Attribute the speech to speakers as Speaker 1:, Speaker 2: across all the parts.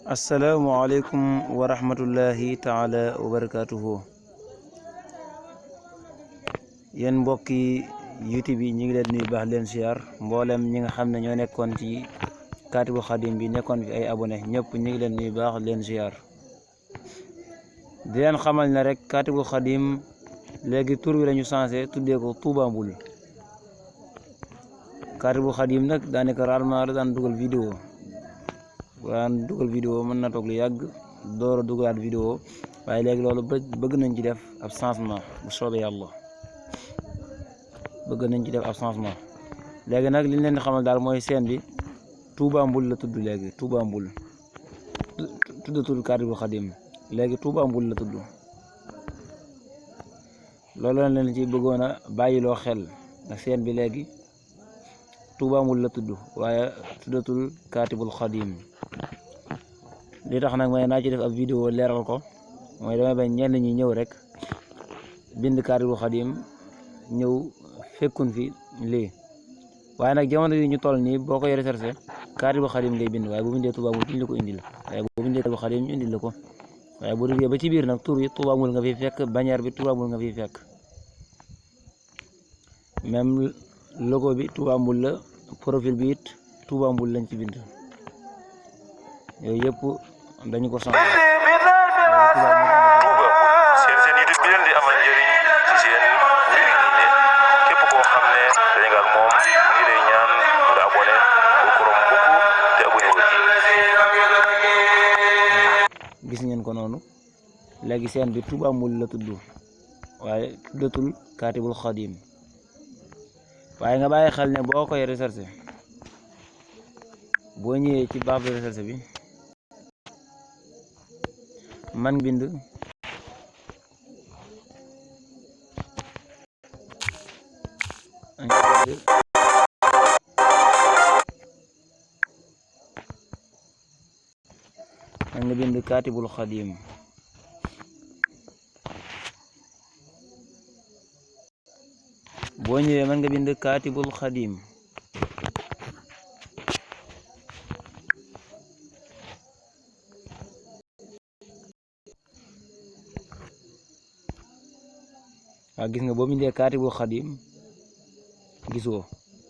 Speaker 1: Assalamualaikum warahmatullahi taala wabarakatuh. Yen mbokki YouTube yi ñi ngi leen nuyu baax leen ziar mboolem ñi nga xam ne ñoo nekkoon ci Katibul Khadim bi nekkoon fi ay abonné ñëpp ñi ngi leen nuyu baax leen ziar di leen xamal ne rek Katibul Khadim léegi tur wi lañu changé tuddee ko Touba Mboul. Katibul Khadim nag daanaka rarement la daan dugal vidéo mën na toog lu yàgg door a dugalaat vidéo waaye léegi loolu bëgg nañ ci def ab changement bu soobee yàlla léegi nag liñ leen di xamal daal mooy seen bi Touba Mboul la tudd léegi Touba Mboul tuddatul Katibul Khadim léegi Touba Mboul la tudd loolu lañ leen ci bëggoon a bàyyiloo xel ndax seen bi léegi Touba Mboul la tudd waaye tuddatul Katibul Khadim. li tax nag may naa ci def ab vidéo leeral ko mooy damay bañ ñenn ñi ñëw rek bind Katibul Khadim ñëw fekkun fi lii waaye nag jamono yi ñu toll nii boo koy recherché Katibul Khadim ngay bind waaye bu bindee Touba Mboul duñ la ko indil waaye bu bindee Katibul Khadim ñu indil la ko waaye bu duggee ba ci biir nag tur yi Touba Mboul nga fi fekk bannière bi Touba Mboul nga fi fekk même logo bi Touba Mboul la profil bi it Touba Mboul lañ ci bind yooyu yëpp dañu ko changé.
Speaker 2: seen YouTube bi leen di amal njëriñ ci seen mbiri diine képp koo xam ne dañu nga ak moom ngi lay ñaan nga abonné bu ko rom bukk te abonné wu ci.
Speaker 1: gis ngeen ko noonu léegi seen bi Touba Mboul la tudd waaye tuddatul Katibul Khadim waaye nga bàyyi xel ne boo koy recherché boo ñëwee ci barre de recherche bi man bind Katibul Khadim boo ñëwee man nga bind Katibul Khadim waaw gis nga boo bindee Katibul Khadim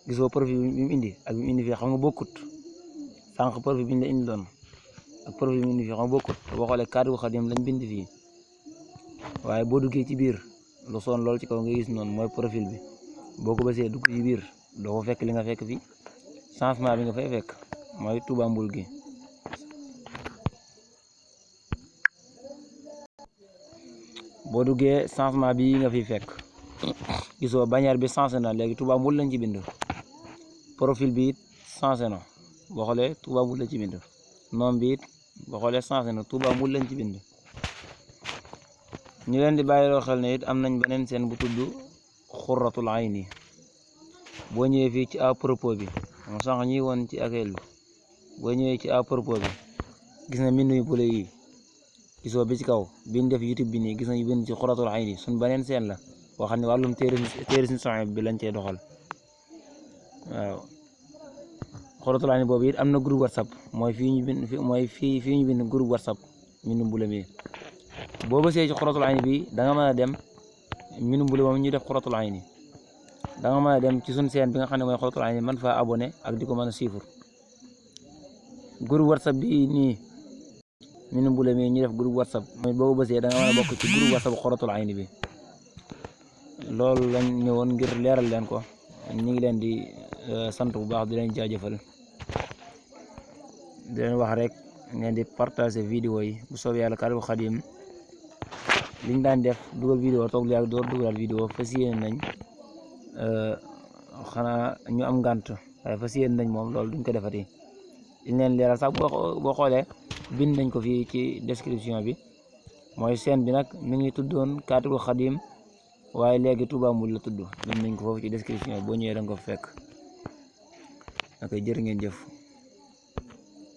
Speaker 1: gisoo profil bi mu indi ak bi mu indi fii xam nga bokkut sànq profil bi ñu la indi doon ak profil bi mu indi fii xam nga bokkut boo xoolee Katibul Khadim lañ bind fii waaye boo duggee ci biir lu soon lool ci kaw nga gis noonu mooy profil bi boo ko bësee dugg ci biir doo ko fekk li nga fekk fii changement bi nga fay fekk mooy Touba Mboul gi boo duggee changement bi nga fi fekk gisoo bannière bi changé na léegi Touba Mboul lañ ci bind profil bi it changé na boo xoolee Touba Mboul lañ ci bind nom bi it boo xoolee changé na Touba Mboul lañ ci bind ñu leen di bàyyiloo xel ne it am nañ beneen seen bu tudd Xurratul Ayni boo ñëwee fii ci à propos bi mo sànq ñi woon ci akeel bi boo ñëwee ci à propos bi gis nga mbind yu bule yi gisoo bi ci kaw biñ def YouTube bi nii gis nañu bind ci Xurratul Ayni suñ beneen seen la boo xam ne wàllum téere suñu soxna bi lañ cey doxal waaw Xurratul Ayni boobu it am na groupe WhatsApp mooy fii ñu bind fii ñu bind groupe WhatsApp mbindu mbule mi boo bësee ci Xurratul Ayni bi da nga mën a dem mbindu mbule moom ñu def Xurratul Ayni da nga mën a dem ci suñ seen bi nga xam ne mooy Xurratul Ayni man faa abonné ak di ko mën a suivre groupe WhatsApp bi nii mbindu mbule mi ñu def groupe WhatsApp mooy boo bësee da nga mën a bokk ci groupe WhatsApp Xurratul Ayni bi loolu lañ ñëwoon ngir leeral leen ko ñu ngi leen di sant bu baax di leen jaajëfal di leen wax rek ngeen di partager vidéo yi bu soobee yàlla Katibul Khadim liñ daan def dugal vidéo toog lu yàgg door dugalaat vidéo fas yéene nañ xanaa ñu am ngànt waaye fas yéene nañ moom loolu duñ ko defati liñ leen leeral sax boo xoolee bind nañ ko fii ci description bi mooy seen bi nag mi ngi tuddoon Katibul Khadim waaye léegi Touba Mboul la tudd bind nañ ko foofu ci description boo ñëwee da nga ko fekk ak jërë ngeen jëf